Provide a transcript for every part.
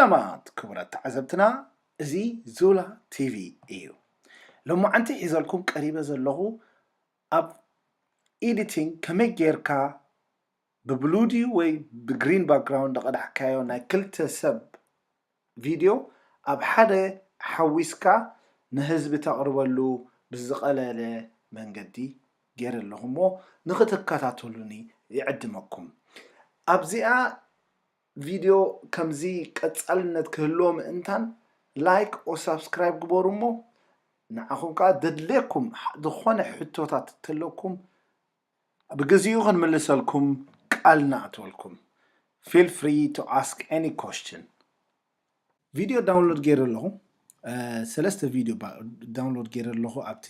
ሰላማት ክቡራት ተዓዘብትና፣ እዚ ዙላ ቲቪ እዩ። ሎማዓንቲ ሒዘልኩም ቀሪበ ዘለኹ ኣብ ኤዲቲንግ ከመይ ጌርካ ብብሉ ድዩ ወይ ብግሪን ባክግራውንድ ዝቐዳሕካዮ ናይ ክልተ ሰብ ቪድዮ ኣብ ሓደ ሓዊስካ ንህዝቢ ተቕርበሉ ብዝቐለለ መንገዲ ገይረ ኣለኹ እሞ ንኽትከታተሉኒ ይዕድመኩም። ኣብዚኣ ቪድዮ ከምዚ ቀጻልነት ክህልዎ ምእንታን ላይክ ኦ ሳብስክራይብ ግበሩ እሞ ንዓኹም ከዓ ዘድልየኩም ዝኾነ ሕቶታት እንተለኩም ብግዚኡ ክንምልሰልኩም ቃል ንኣትወልኩም። Feel free to ask any question። ቪድዮ ዳውንሎድ ገይረ ኣለኹ። ሰለስተ ቪድዮ ዳውንሎድ ገይረ ኣለኹ ኣብቲ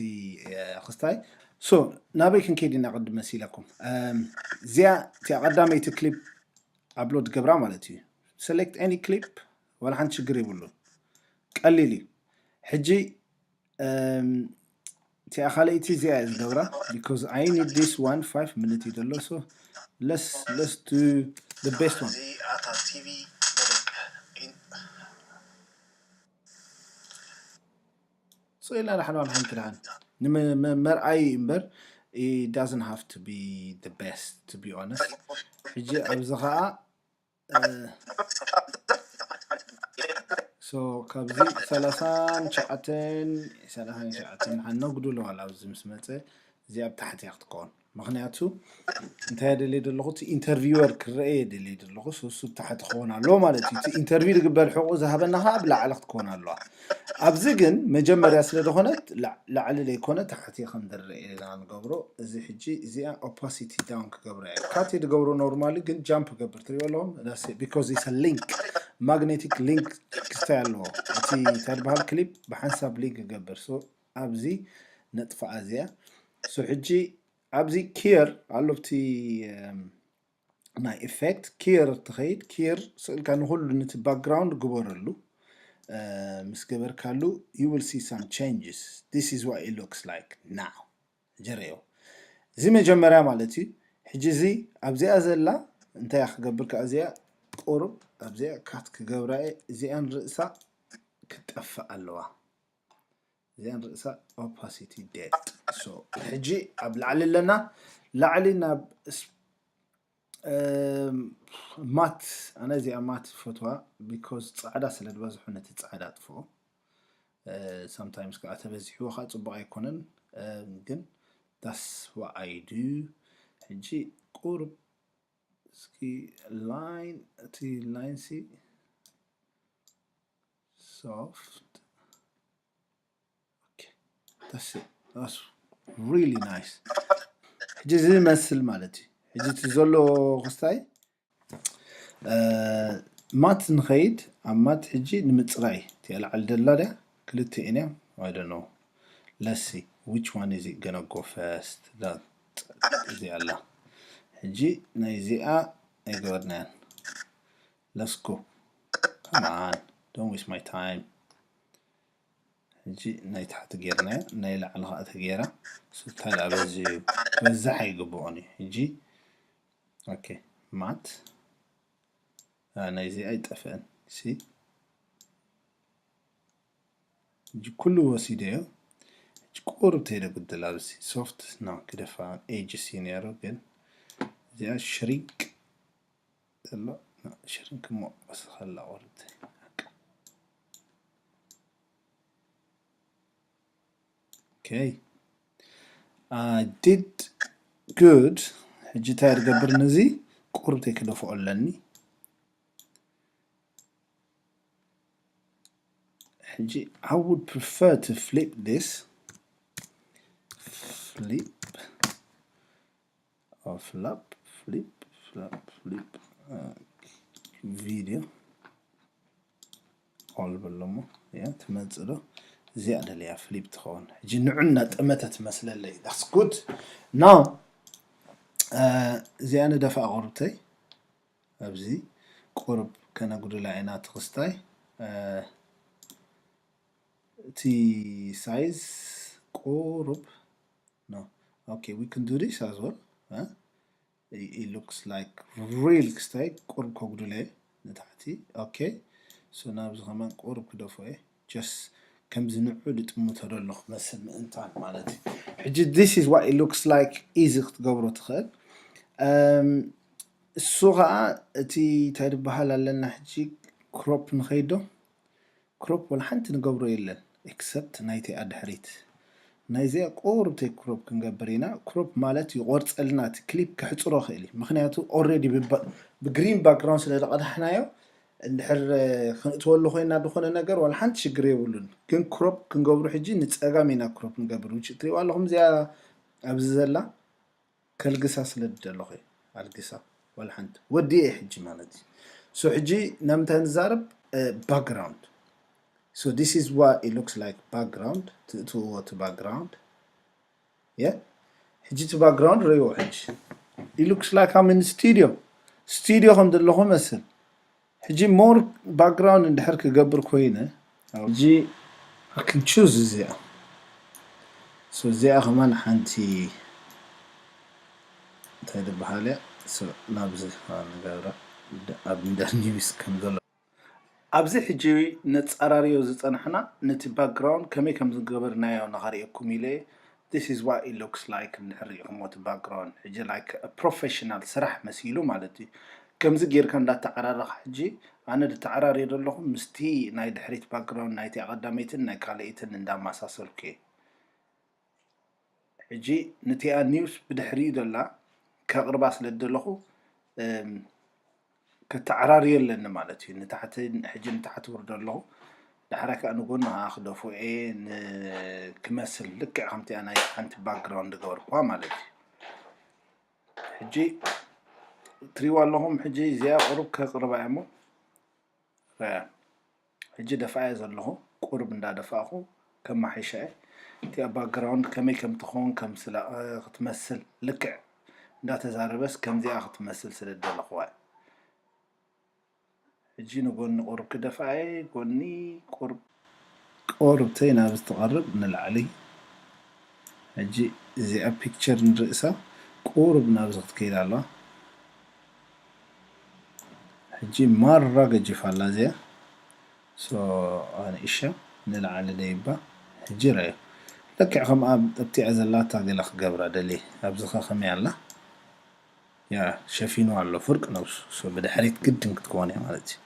ክስታይ። ሶ ናበይ ክንከይድ ኢና ቅድም መሲለኩም? እዚኣ እቲኣ ቀዳመይቲ ክሊፕ ኣፕሎድ ገብራ ማለት እዩ። Select any clip፣ ዋላ ሓንቲ ሽግር የብሉን። ቀሊል እዩ። ሕጂ እቲኣ ካልኣይቲ እዚኣ እየ ዝገብራ because I need this one five minute እዩ ዘሎ። So let's let's do the best one. So ኢልና ንሓን ሓንቲ ንሓን ንመርኣይ እምበር it doesn't have to be the best, to be honest. ሕጂ ኣብዚ ከዓ ሶ ካብዚ ሰላሳን ሸዓተን ሰላሳን ሸዓተን ሓን ነጉድሎ ዋላ ኣብዚ ምስ መፀ እዚኣ ኣብ ታሕቲ እያ ክትከውን። ምክንያቱ እንታይ ደልየ ዘለኹ እቲ ኢንተርቪወር ክረአ እየ ደልየ ዘለኹ። ሶ እሱ ታሕቲ ክኸውን ኣለዎ ማለት እዩ። እቲ ኢንተርቪው ዝግበር ሕቁ ዝሃበና ከዓ ኣብ ላዕሊ ክትከውን ኣለዋ። ኣብዚ ግን መጀመርያ ስለ ዝኾነት ላዕሊ ዘይኮነ ታሕቲ ከም ዝረአ ኢና ንገብሮ። እዚ ሕጂ እዚኣ ኦፓሲቲ ዳውን ክገብራ እየ። ካት ዝገብሮ ኖርማሊ ግን ጃምፕ ገብር ትሪኦ ኣለኹም። Because it's a link, magnetic link ክስታይ ኣለዎ። እቲ እንታይ ዝበሃል ክሊፕ ብሓንሳብ ሊንክ ክገብር። ሶ ኣብዚ ነጥፋኣ እዚኣ። ሶ ሕጂ ኣብዚ ኪር ኣሎ ኣብቲ ናይ ኢፌክት ኪር ትኸይድ። ኪር ስእልካ ንኩሉ ነቲ ባክግራውንድ ግበረሉ። ምስ ገበርካሉ you will see some changes. This is what it looks like now. ጀረዮ እዚ መጀመርያ ማለት እዩ። ሕጂ እዚ ኣብዚኣ ዘላ እንታይ ክገብር ከዓ እዚኣ ቁሩብ ኣብዚኣ ካት ክገብራ እየ። እዚኣን ርእሳ ክትጠፍእ ኣለዋ። እዚኣን ርእሳ ኦፓሲቲ ዴድ። ሕጂ ኣብ ላዕሊ ኣለና። ላዕሊ ናብ ማት፣ ኣነ እዚኣ ማት ፈትዋ because ጻዕዳ ስለ ዝበዝሑ ነቲ ጻዕዳ ኣጥፍኦ። Sometimes ከዓ ተበዚሕዎ ከዓ ጽቡቕ ኣይኮነን። ግን that's what I do። ሕጂ ቁሩብ እስኪ ላይን፣ እቲ ላይን ሲ ሶፍት። That's it. That's really nice. ሕጂ እዚ ይመስል ማለት እዩ። ሕጂ እቲ ዘሎ ክስታይ ማት ንኸይድ ኣብ ማት ሕጂ ንምፅራይ እቲኣ ላዕሊ ደላ ድያ ክልተ እያ። I don't know. Let's see which one is it gonna go first. እዚኣ ኣላ። ሕጂ ናይ እዚኣ ኣይገበርናያን። Let's go. Come on. Don't waste my time. ሕጂ ናይ ታሕቲ ጌርናዮ፣ ናይ ላዕሊ ከዓ ተገይራ። ስልታ ላ በዚ በዛሕ ኣይግብኦን እዩ። ሕጂ ኦኬ ማት ናይዚ ኣይጠፍእን ሲ ሕጂ ኩሉ ወሲደዮ። ሕጂ ቁሩብ ተይደ ጉድል ኣብዚ ሶፍት ነው ክደፋ ኤጅ ሲ ነይሩ ግን እዚኣ ሽሪንክ ዘሎ ሽሪንክ ሞ ወስኸላ ቁርብ Okay. I did good. ሕጂ እንታይ ዝገብር ነዚ ቁርብ ተይክደፍኦ ኣለኒ። ሕጂ I would prefer to flip this. Flip. Flap, flip, flap, flip. Video. All በሎሞ ያ ትመጽእ ዶ? እዚኣ ደልያ ፍሊፕ ትኸውን። ሕጂ ንዑ እናጠመተ ትመስለለይ። That's good. Now እዚኣ ንደፋ ቁርብተይ ኣብዚ ቁርብ ከነጉድላ ኢና ትኽስታይ እቲ ሳይዝ ቁሩብ no. Okay, we can do this as well. Huh? It looks like real ክስታይ ቁርብ ከጉድለ ንታሕቲ። Okay, So ናብዚ ከማን ቁሩብ ክደፎ እየ። Just ከምዚ ንዑ ድጥምቶ ዘለኹ መስል ምእንታን ማለት እዩ። ሕጂ this is what it looks like easy ክትገብሮ ትኽእል። እሱ ከዓ እቲ እንታይ ዝበሃል ኣለና ሕጂ ክሮፕ ንኸይዶ ክሮፕ ወላ ሓንቲ ንገብሮ የለን except ናይቲ ኣድሕሪት ናይዚኣ ቁሩብተይ ክሮፕ ክንገብር ኢና። ክሮፕ ማለት ይቆርፀልና እቲ ክሊፕ ክሕፅሮ ክእል እዩ። ምክንያቱ already ብግሪን ባክግራውንድ ስለ ዝቐዳሕናዮ እንድሕር ክንእትወሉ ኮይና ዝኾነ ነገር ዋላ ሓንቲ ሽግር የብሉን። ግን ክሮፕ ክንገብሩ ሕጂ ንፀጋም ኢና ክሮፕ ንገብር። ውጭ ትሪእዋ ኣለኹም እዚኣ ኣብዚ ዘላ ከልግሳ ስለ ዝደለኹ እየ። ኣልግሳ ዋላ ሓንቲ ወዲኤ ሕጂ ማለት እዩ። So ሕጂ ናብ ምንታይ ንዛረብ? ባክግራውንድ። So this is what it looks like background። ትእትውዎ እቲ ባክግራውንድ የ ሕጂ እቲ ባክግራውንድ ረይዎ ሕጂ it looks like I'm in studio። ስቱዲዮ ከም ዘለኹ መስል። ሕጂ more background እንድሕር ክገብር ኮይነ ሕጂ I can choose እዚኣ። So እዚኣ ከማን ሓንቲ እንታይ ዝበሃል እያ። So ናብዚ ንገብራ ኣብ እንዳ ኒውስ ከም ዘሎ ኣብዚ ሕጂ ነጻራርዮ ዝጸናሕና ነቲ ባክግራውንድ ከመይ ከም ዝገበርናዮ ንኸርእየኩም ኢለ እየ። This is what it looks like እንድሕር ርኢኹሞ እቲ ባክግራውንድ ሕጂ like ፕሮፌሽናል ስራሕ መሲሉ ማለት እዩ። ከምዚ ጌርካ እንዳተዓራረኻ ሕጂ ኣነ ድተዓራርዮ ዘለኹ ምስቲ ናይ ድሕሪት ባክግራውንድ ናይቲ ኣቐዳመይትን ናይ ካልኣይትን እንዳማሳሰልኩ እየ። ሕጂ ንቲኣ ኒውስ ብድሕሪኡ ዘላ ከቕርባ ስለ ዝደለኹ ከተዓራርዮ ኣለኒ ማለት እዩ። ንታሕቲ ሕጂ ንታሕቲ ውርዶ ኣለኹ። ዳሕራይ ከዓ ንጎኒ ከዓ ክደፍኦ እየ ክመስል ልክዕ ከምቲኣ ናይ ሓንቲ ባክግራውንድ ገበርኩዋ ማለት እዩ። ሕጂ ትሪዋ ኣለኹም። ሕጂ እዚኣ ቁሩብ ከቕርባ እየ እሞ ሕጂ ደፍኣየ ዘለኹ ቁሩብ እንዳደፋእኹ ከማሓይሻ እየ። እቲኣ ባክግራውንድ ከመይ ከም ትኸውን ከም ስለ ክትመስል ልክዕ እንዳተዛረበስ ከምዚኣ ክትመስል ስለ ዝደለኹዋ እየ። ሕጂ ንጎኒ ቁሩብ ክደፍኣየ ጎኒ ቁሩብ ቁሩብተይ ናብ ዝተቐርብ ንላዕሊ ሕጂ እዚኣ ፒክቸር ንርእሳ ቁሩብ ናብዚ ክትከይድ ኣለዋ። ሕጂ ማራ ገጂፋ ኣላ እዚኣ። So ኣንእሻ ንላዕሊ ደይባ ሕጂ ረኣዩ። ልክዕ ከም ኣብ ኣብቲኣ ዘላታ ገለ ክገብራ ደልየ። ኣብዚ ኸ ከመይ ኣላ? ያ ሸፊኑ ኣሎ ፍርቂ ነብሱ። So ብድሕሪት ግድን ክትከውን እያ ማለት እዩ።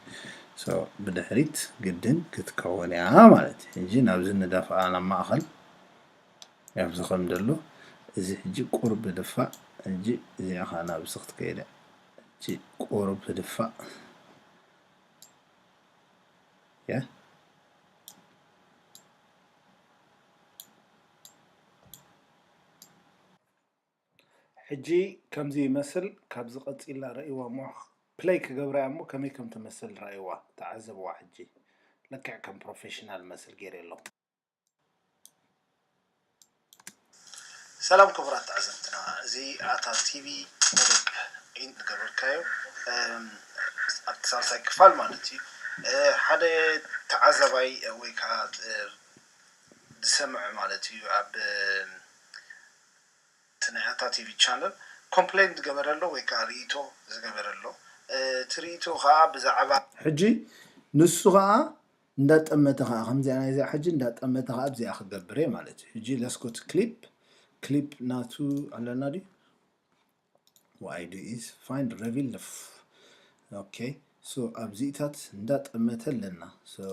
So ብድሕሪት ግድን ክትከውን እያ ማለት እዩ። ሕጂ ናብዚ ንደፍኣ ናብ ማእኸል ኣብዚ ከም ዘሎ እዚ ሕጂ ቁሩብ ድፋእ ሕጂ እዚኣ ከዓ ናብዚ ክትከይድ እያ። ሕጂ ቁሩብ ድፋእ ያ ሕጂ ከምዚ ይመስል። ካብዚ ቀፂላ ረእይዋ እሞ ፕለይ ክገብራ እያ እሞ ከመይ ከም ትመስል ረእይዋ ተዓዘብዋ። ሕጂ ልክዕ ከም ፕሮፌሽናል መስል ገይረ ኣለኹ። ሰላም ክቡራት ተዓዘብትና፣ እዚ ኣታ ቲቪ መደብ ኢንት ዝገበርካዮ ኣብቲ ሳልሳይ ክፋል ማለት እዩ። ሓደ ተዓዛባይ ወይ ከዓ ዝሰምዐ ማለት እዩ ኣብ እቲ ናይ ኣታ ቲቪ ቻነል ኮምፕሌን ዝገበረ ኣሎ ወይ ከዓ ርኢቶ ዝገበረ ኣሎ። እቲ ርኢቶ ከዓ ብዛዕባ ሕጂ ንሱ ከዓ እንዳጠመተ ከዓ ከምዚኣ ናይዚኣ ሕጂ እንዳጠመተ ከዓ ኣብዚኣ ክገብር እየ ማለት እዩ። ሕጂ ለስኮት ክሊፕ ክሊፕ ናቱ ኣለና ድዩ? What I do is find reveal the f- okay so ኣብዚታት እንዳጠመተ ኣለና። So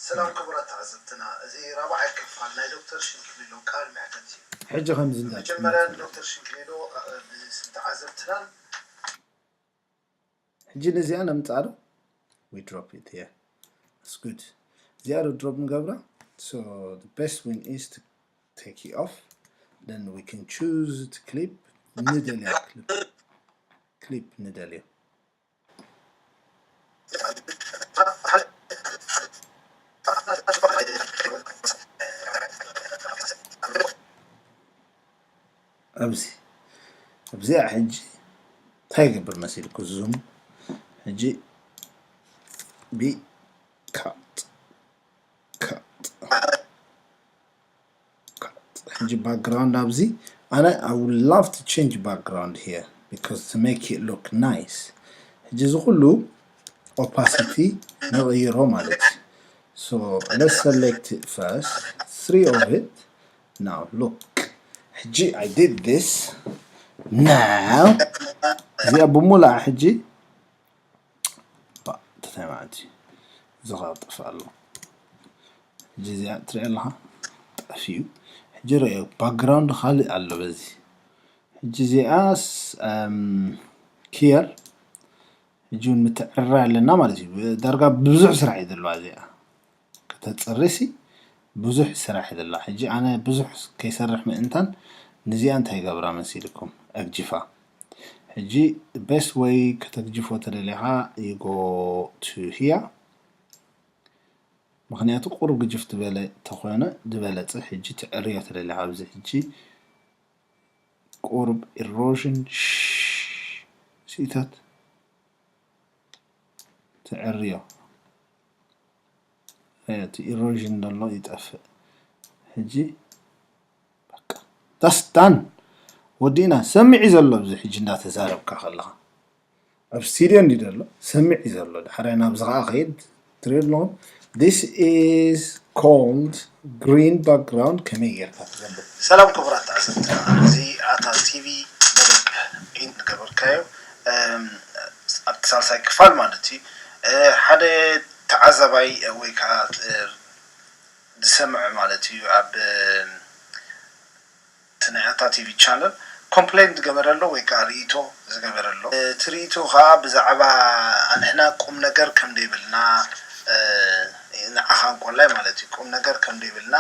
ሰላም ክቡራት ተዓዘብትና፣ እዚ ራብዓይ ክፋል ናይ ዶክተር ሽንክሊሎ ቃል መሕተት እዩ። ሕጂ ከምዚ እንዳ መጀመርያ ንዶክተር ሽንክሊሎ ምስን ተዓዘብትናን ሕጂ ነዚኣ ነምጻእ ዶ? We drop it here. It's good. እዚኣ ዶ ድሮፕ ንገብራ? So the best one is to take it off. Then we can choose the clip. ንደልያ clip. Clip ንደልዮ። ኣብዚ ኣብዚኣ ሕጂ እንታይ ይገብር መሲልኩ ዙም ሕጂ ቢ ካት ካት ካት ሕጂ ባክግራውንድ ኣብዚ ኣነ I would love to change background here because to make it look nice ሕጂ እዚ ኩሉ opacity ንቕይሮ ማለት እዩ። So let's select first three of it. Now look. ሕጂ I did this. Now እዚኣ ብሙሉኣ ሕጂ እንታይ ማለት እዩ? እዚ ኸዓ ጠፍእ ኣሎ። ሕጂ እዚኣ ትሪኦ ኣለኻ? ጠፍዩ። ሕጂ ሪኦ፣ ባክግራውንድ ካልእ ኣሎ በዚ። ሕጂ እዚኣስ care ሕጂ እውን ምትዕርራይ ኣለና ማለት እዩ። ዳርጋ ብዙሕ ስራሕ እዩ ዘለዋ እዚኣ። ከተፅሪ ሲ ብዙሕ ስራሕ እዩ ዘለዋ። ሕጂ ኣነ ብዙሕ ከይሰርሕ ምእንታን ንዚኣ እንታይ ይገብራ መሲልኩም? ኣግጅፋ። ሕጂ best way ከተግጅፎ ተደሊኻ you go to here። ምኽንያቱ ቁሩብ ግጅፍ ዝበለ ተኾነ ዝበለጸ። ሕጂ ትዕርዮ ተደሊኻ ኣብዚ ሕጂ ቁሩብ erosion ስኢታት ትዕርዮ። እቲ erosion ዘሎ ይጠፍእ። ሕጂ በቃ that's done። ወዲእና። ሰሚዕ እዩ ዘሎ ኣብዚ ሕጂ እንዳተዛረብካ ከለኻ። ኣብ ስቱድዮ እንዲ ዘሎ ሰሚዕ እዩ ዘሎ። ድሓራይ ናብዚ ኸዓ ኸይድ ትሪኦ ኣለኹም። This is called green background ከመይ ጌርካ ትገብር። ሰላም ክቡራት ተዓዘብትና፣ እዚ ኣታ ቲቪ መደብ ኢንት ገበርካዮ። እም፣ ኣብቲ ሳልሳይ ክፋል ማለት እዩ። እ፣ ሓደ ተዓዛባይ ወይ ከዓ እ፣ ዝሰምዕ ማለት እዩ ኣብ እቲ ናይ ኣታ ቲቪ ቻነል ኮምፕሌን ዝገበረ ኣሎ ወይ ከዓ ርእይቶ ዝገበረ ኣሎ። እቲ ርእይቶ ከዓ ብዛዕባ ኣንሕና ቁም ነገር ከም ዘይብልና፣ እ፣ ንዓኻ እንኮላይ ማለት እዩ፣ ቁም ነገር ከም ዘይብልና፣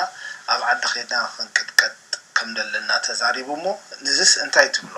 ኣብ ዓዲ ኸይድና ክንቅጥቀጥ ከም ዘለና ተዛሪቡ። እሞ ንዝስ እንታይ ትብሎ?